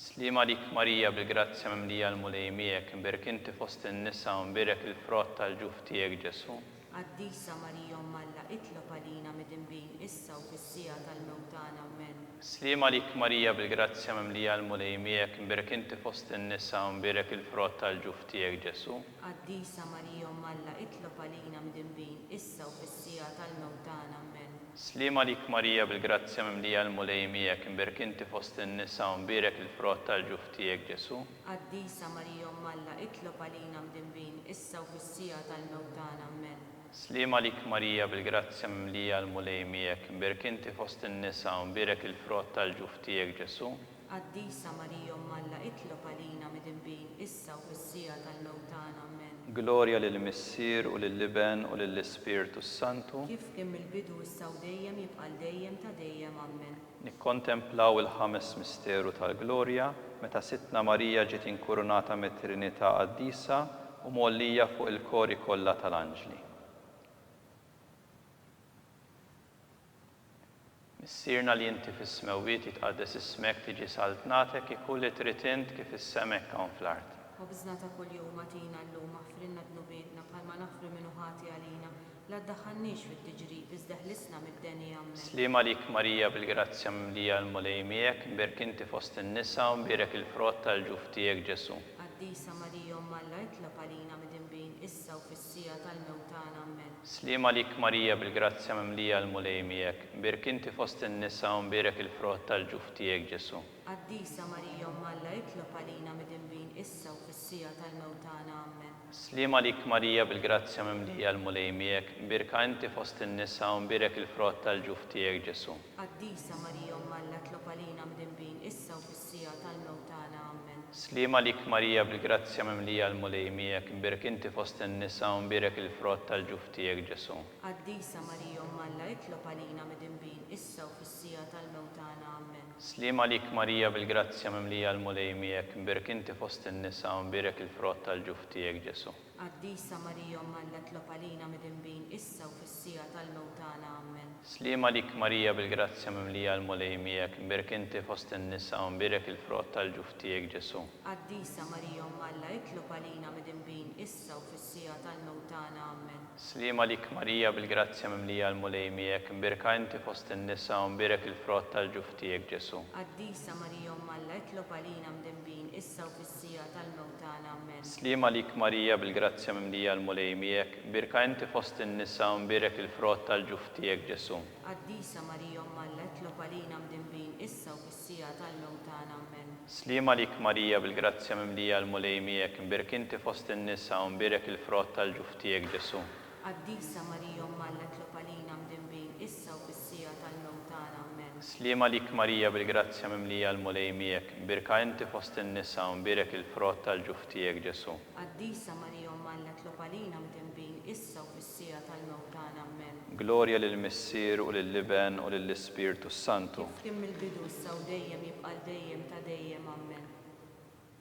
Sliem għalik Marija bil-grazzja mimlija l-Mulej miegħek imbierek inti fost in-nisa u mbierek il-frott tal-ġuf tiegħek Ġesù. Qaddisa Marija Omm Alla itlob għalina midinbin issa u fis-siegħa tal-mewt tagħna. Ammen. Sliem għalik Marija bil-grazzja mimlija l-Mulej miegħek imbierek inti fost in-nisa u mbierek il-frott tal-ġuf tiegħek Ġesù. Qaddisa Marija Omm Alla itlob għalina midinbin issa u fis-siegħa tal-mewt tagħna. Ammen. Sliem għalik Marija bil-grazzja mimlija l-Mulej miegħek imbierek inti fost in-nisa u mbierek il-frott tal-ġuf tiegħek Ġesù. Qaddisa Marija Omm Alla itlob għalina mdinbin issa u fis-siegħa tal-mewt tagħna. Ammen. Sliem għalik Marija bil-grazzja mimlija l-Mulej miegħek imbierek inti fost in-nisa u mbierek il-frott tal-ġuf tiegħek Ġesù. Qaddisa Marija Omm Alla itlob għalina midinbin issa u fis-siegħa tal-mewt tagħna. Ammen. Glorja lill-Missier u lill-Iben u lill-Ispirtu s-Santu. Kif kien mill-bidu issa u dejjem jibqa' għal dejjem ta' dejjem. Ammen. Nikkontemplaw il-ħames misteru tal-glorja, meta Sidtna Marija ġiet inkurunata mit-Trinità Qaddisa u mgħollija fuq il-kori kollha tal-anġli. Missierna li inti fis-smewwiet jitqaddes ismek tiġi saltnatek ikun li trid int kif fis-sema hekk hawn fl-art. Ħobżna ta' kuljum agħtina llum, aħfrilna dnubietna bħalma naħfru min hu ħati għalina, La ddaħħalniex fit-tiġrib, iżda ħlisna mid-deni. Ammen. Sliem għalik Marija bil-grazzja mimlija l-Mulej miegħek, imbierek inti fost in-nisa u mbierek il-frott tal-ġuf tiegħek Ġesù. Qaddisa Marija Omm Alla itlob għalina midinbin, issa u fis-siegħa tal-mewt tagħna. Ammen. Sliem għalik Marija bil-grazzja mimlija l-Mulej miegħek, imbierek inti fost in-nisa u mbierek il-frott tal-ġuf tiegħek Ġesù. Qaddisa Marija Omm Alla itlob għalina midinbin, issa u fis-siegħa tal-mewt tagħna. Ammen. Sliem għalik Marija bil-grazzja mimlija l-Mulej miegħek, imbierka inti fost in-nisa u mbierek il-frott tal-ġuf tiegħek Ġesù. Qaddisa Marija Omm Alla tlob għalina mdinbin issa u fis-siegħa tal-mewt tagħna. Ammen. Sliem għalik Marija bil-grazzja mimlija l-Mulej miegħek, imbierek inti fost in-nisa u mbierek il-frott tal-ġuf tiegħek Ġesù. Qaddisa Marija Omm Alla itlob għalina midinbin issa u fis-siegħa tal-mewt tagħna. Ammen. Sliem għalik Marija bil-grazzja mimlija l-Mulej miegħek, imbierek inti fost in-nisa u mbierek il-frott tal-ġuf tiegħek Ġesù. Qaddisa Marija Omm Alla tlob għalina midinbin issa u fis-siegħa tal-mewt tagħna. Ammen. Sliem għalik Marija bil-grazzja mimlija l-Mulej miegħek, imbierek inti fost in-nisa u mbierek il-frott tal-ġuf tiegħek Ġesù. Qaddisa Marija Omm Alla itlob għalina midinbin issa u fis-siegħa tal-mewt tagħna. Ammen. Sliem għalik Marija bil-grazzja mimlija l-Mulej miegħek, imbierka inti fost in-nisa u mbierek il-frott tal-ġuf tiegħek Ġesù. Qaddisa Marija Omm Alla itlob għalina mdinbin issa u fis-siegħa tal-mewt tagħna. Ammen. Sliem għalik Marija bil-grazzja mimlija l-Mulej miegħek, imbierka inti fost in-nisa u mbierek il-frott tal-ġuf tiegħek Ġesù. Qaddisa Marija Omm Alla itlob għalina mdinbin issa u fis-siegħa tal-mewt tagħna. Ammen. Sliem għalik Marija bil-grazzja mimlija l-Mulej miegħek imbierek inti fost in-nisa u mbierek il-frott tal-ġuf tiegħek Ġesù. Qaddisa Marija Omm Alla itlob għalina mdinbin issa u fis-siegħa tal-mewt tagħna. Ammen. Sliem għalik Marija bil-grazzja mimlija l-Mulej miegħek imbierka inti fost in-nisa u mbierek il-frott tal-ġuf tiegħek Ġesù. Qaddisa Marija Omm Alla itlob għalina mdinbin issa u fis-siegħa tal-mewt tagħna. Ammen. Glorja lill-Missier u lill-Iben u lill-Ispirtu s-Santu. Kif kien mill-bidu, issa u dejjem, jibqa' għal dejjem ta' dejjem. Ammen.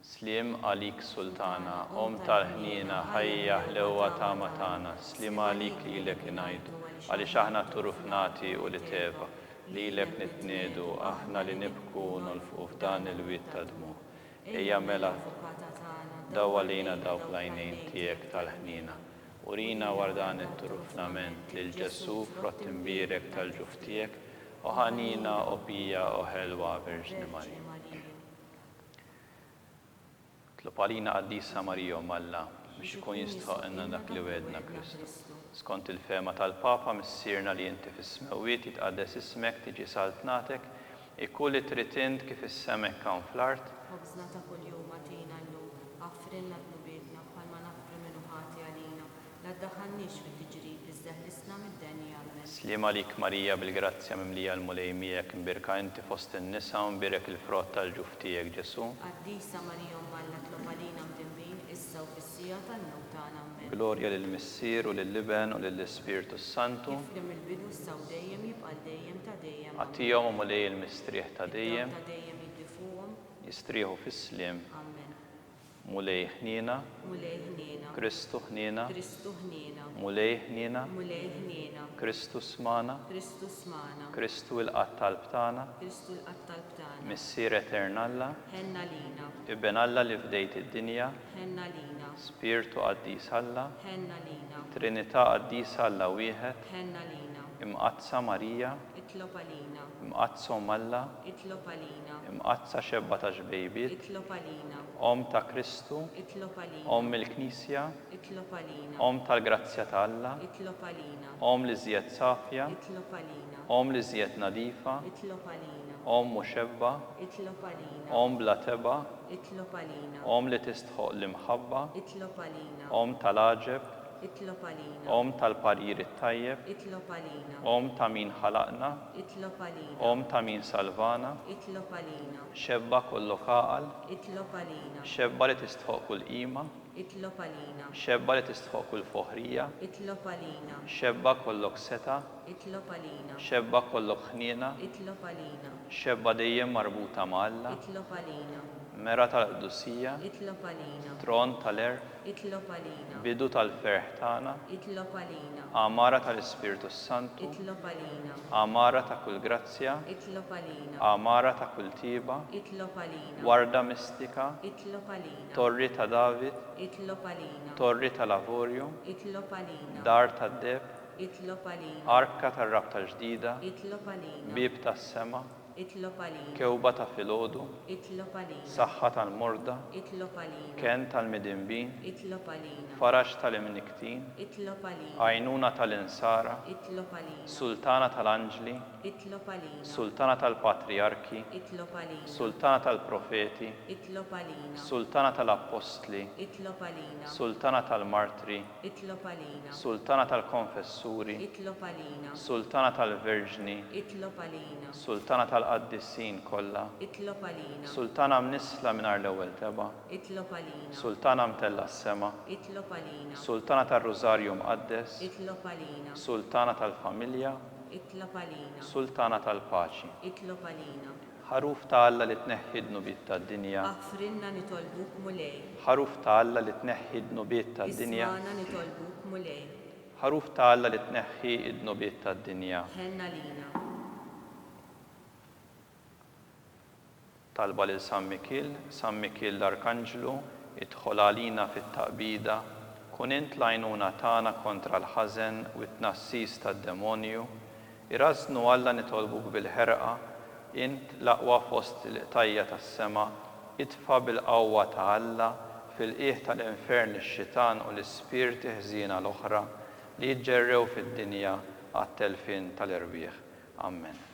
Sliem għalik Sultana, Omm tal-ħniena, ħajja, ħlewwa, tama tagħna, sliem għalik lilek ingħidu, għaliex aħna turufnati u li t'Eva, lilek nitniegħdu, aħna li nibku u nolfqu f'dan il-wied ta' dmugħ. Ejja mela, dawwal lejna dawk l-għajnejn tiegħek tal-ħniena, Urina wara dan it-turufnament lil Ġesù, frott imbierek tal-ġuf tiegħek, o ħanina, o pija, o ħelwa Verġni Marija. Itlob għalina Qaddisa Marija Omm Alla, biex ikun jistħoqqilna dak li wegħedna Kristu. Skont il-fehma tal-Papa, Missierna li inti fis-smewwiet, jitqaddes ismek, tiġi saltnatek, ikun li trid int kif fis-sema hekk hawn fl-art. Ħobżna ta' kuljum agħtina llum, aghfrilna dnubietna bħalma naħfru min hu ħati għalina, la ddaħħalniex fit-tiġrib, iżda ħlisna mid-deni. Ammen. Sliem għalik Marija bil-grazzja mimlija l-Mulej miegħek imbierka inti fost in-nisa u mbierek il-frott tal-ġuf tiegħek Ġesù. Qaddisa Marija Omm Alla tlob għalina mdinbin issa u fis-siegħa tal-mewt tagħna. Ammen. Glorja lill-Missier u lill-Iben u lill-Ispirtu s-Santu. Kif kien mill-bidu issa u dejjem jibqa' għal dejjem ta' dejjem. Ammen. Agħtihom o Mulej il-mistrieħ ta' dejjem. Id-dawl ta' dejjem jiddi fuqhom. Jistrieħu fis-sliem. Ammen. Mulej ħniena. Mulej ħniena. Kristu ħniena. Kristu ħniena. Mulej ħniena. Mulej ħniena. Kristu smagħna. Kristu smagħna. Kristu ilqa' t-talb tagħna. Kristu ilqa' t-talb tagħna. Missier etern Alla. Ħenn għalina. Iben Alla li fdejt id-dinja. Ħenn għalina. Spirtu qaddis Alla. Ħenn għalina. Trinità qaddisa Alla wieħed. Ħenn għalina. Imqaddsa Marija. Itlob għalina. Imqaddsa Omm Alla. Itlob għalina. Imqaddsa Xebba ta' Xbejbiet. Itlob għalina. Omm ta' Kristu. Itlob għalina. Omm il-Knisja. Itlob għalina. Omm tal-grazzja ta' Alla. Itlob għalina. Omm l-iżjed safja. Itlob għalina. Omm l-iżjed nadifa. Itlob għalina. Omm u xebba. Itlob għalina. Omm bla tebgħa. Itlob għalina. Omm li tistħoqq l-imħabba. Itlob għalina. Omm tal-għaġeb. Itlob għalina. Omm tal-parir it-tajjeb. Itlob għalina. Omm ta' min ħalaqna. Itlob għalina. Omm ta' min salvana. Itlob għalina. Xebba kollok għaqal. Itlob għalina. Xebba li tistħoqq kull qima. Itlob għalina. Xebba li tistħoqq kull foħrija. Itlob għalina. Xebba kollok setgħa. Itlob għalina. Xebba kollok ħniena. Itlob għalina. Xebba dejjem marbuta ma' Alla. Itlob għalina. Mera tal-qdusija. Itlob għalina. Tron tal-għerf. Itlob għalina. Bidu tal-ferħ tagħna. Itlob għalina. Għamara tal-Ispirtu s-Santu. Itlob għalina. Għamara ta' kull grazzja. Itlob għalina. Għamara ta' kull tjieba. Itlob għalina. Warda mistika. Itlob għalina. Torri ta' David. Itlob għalina. Torri tal-avorju. Itlob għalina. Dar tad-deheb. Itlob għalina. Arka tar-Rabta l-Ġdida. Itlob għalina. Bieb tas-sema. Itlob għalina. Kewba ta' filgħodu. Itlob għalina. Saħħa tal-morda. Itlob għalina. Kenn tal-midinbin. Itlob għalina. Faraġ tal-imnikktin. Itlob għalina. Għajnuna tal-insara. Itlob għalina. Sultana tal-anġli. Itlob għalina. Sultana tal-patrijarki. Itlob għalina. Sultana tal-profeti. Itlob għalina. Sultana tal-appostli. Itlob għalina. Sultana tal-martri. Itlob għalina. Sultana tal-konfessuri. Itlob għalina. Sultana tal-verġni. Itlob għalina. Sultana tal-qaddisin kollha. Itlob għalina. Sultana mnissla mingħajr l-ewwel tebgħa. Itlob għalina. Sultana mtellgħa s-sema. Itlob għalina. Sultana tar-Rużarju Mqaddes. Itlob għalina. Sultana tal-familja. Itlob għalina. Sultana tal-paċi. Itlob għalina. Ħaruf ta' Alla li tneħħi d-dnubiet tad-dinja. Aħfrilna nitolbuk Mulej. Ħaruf ta' Alla li tneħħi d-dnubiet tad-dinja. Ismagħna nitolbuk Mulej. Ħaruf ta' Alla li tneħħi d-dnubiet tad-dinja. Ħenn għalina. Talba lil San Mikiel, San Mikiel l-Arkanġlu, idħol għalina fit-taqbida, Kun int l-għajnuna tagħna kontra l-ħażen u t-tnassis tad-demonju, Irażżnu Alla nitolbuk bil-ħerqa, int, l-aqwa fost il-qtajja' tas-sema, itfa' bil-qawwa ta' Alla fil-qiegħ tal-infern lix-xitan u l-ispirti ħżiena l-oħra li jiġġerrew fid-dinja għat-telfien tal-erwieħ. Ammen.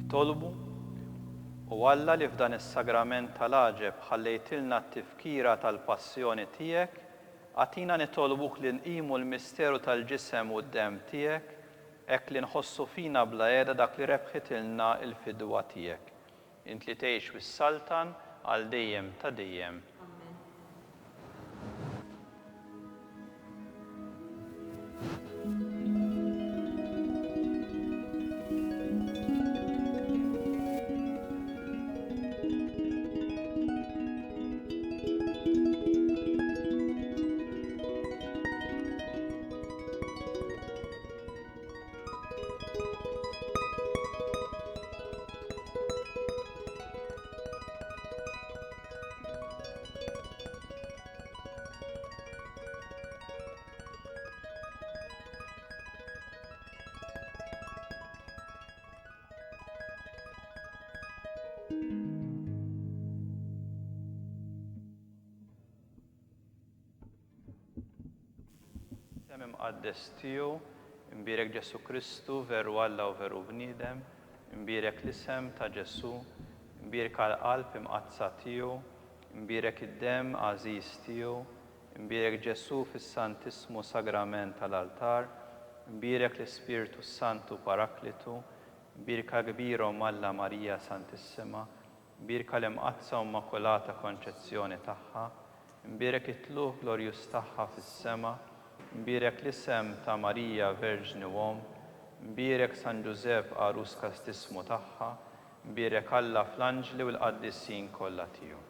Nitolbu, O Alla li f'dan is-sagrament tal-għaġeb ħallejtilna t-tifkira tal-passjoni tiegħek, agħtina nitolbuk li nqimu l-misteru tal-ġisem u d-demm tiegħek, hekk li nħossu fina bla qiegħda dak li rebħitilna l-fidwa tiegħek. Int li tgħix u ssaltan għal dejjem ta' dejjem. Ammen. L-isem imqaddes tiegħu, imbierek Ġesù Kristu, veru Alla u veru bniedem, imbierek l-isem ta' Ġesù, imbierka l-qalb imqaddsa tiegħu, imbierek id-demm għażiż tiegħu, imbierek Ġesù fis-Santissmu Sagrament tal-altar, imbierek l-Ispirtu s-Santu Paraklitu, imbierka kbir Omm Alla Marija Santissima, Imbierka l-Imqaddsa u Immakulata Konċezzjoni tagħha, imbierek it-tlugħ glorjuż tagħha fis-sema, imbierek l-isem ta' Marija Verġni u Omm, imbierek San Ġużepp għarus kastissmu tagħha, imbierek Alla fl-anġli u l-qaddisin kollha tiegħu.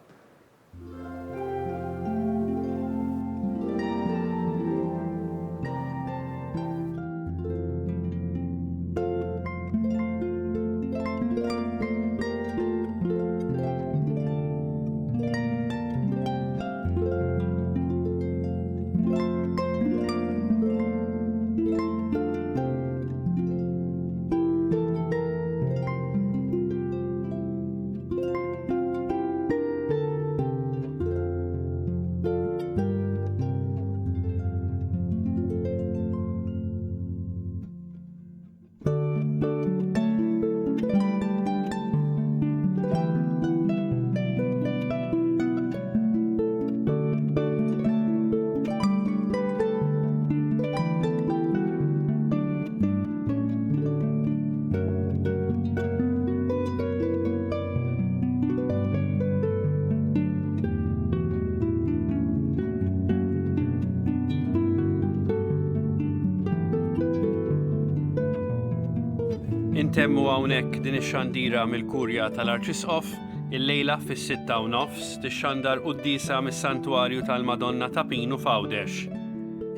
Intemmu hawnhekk din ix-xandira mill-Kurja tal-Arċisqof illejla fis-6:30 tixxandar quddiesa mis-Santwarju tal-Madonna ta' Pinu f'Għawdex.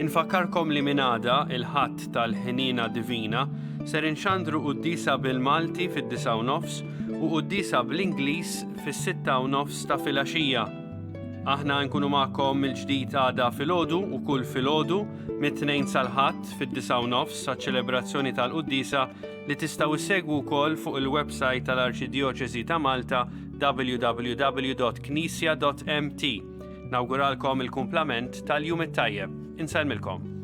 Infakkarkom li minn għada, il-Ħadd tal-Ħniena Divina, ser inxandru quddiesa bil-Malti fid-9:30 u quddiesa bl-Ingliż fis-6:30 ta' filgħaxija. Aħna nkunu magħkom mill-ġdid għada filgħodu u kull filgħodu mit-Tnejn sal-Ħadd fid-9:30 għaċ-ċelebrazzjoni tal-quddiesa li tistgħu issegwu wkoll fuq il-websajt tal-Arċidjoċesi ta' Malta www.knisja.mt. Nawguralkom il-kumplament tal-jum it-tajjeb. Insellmilkom.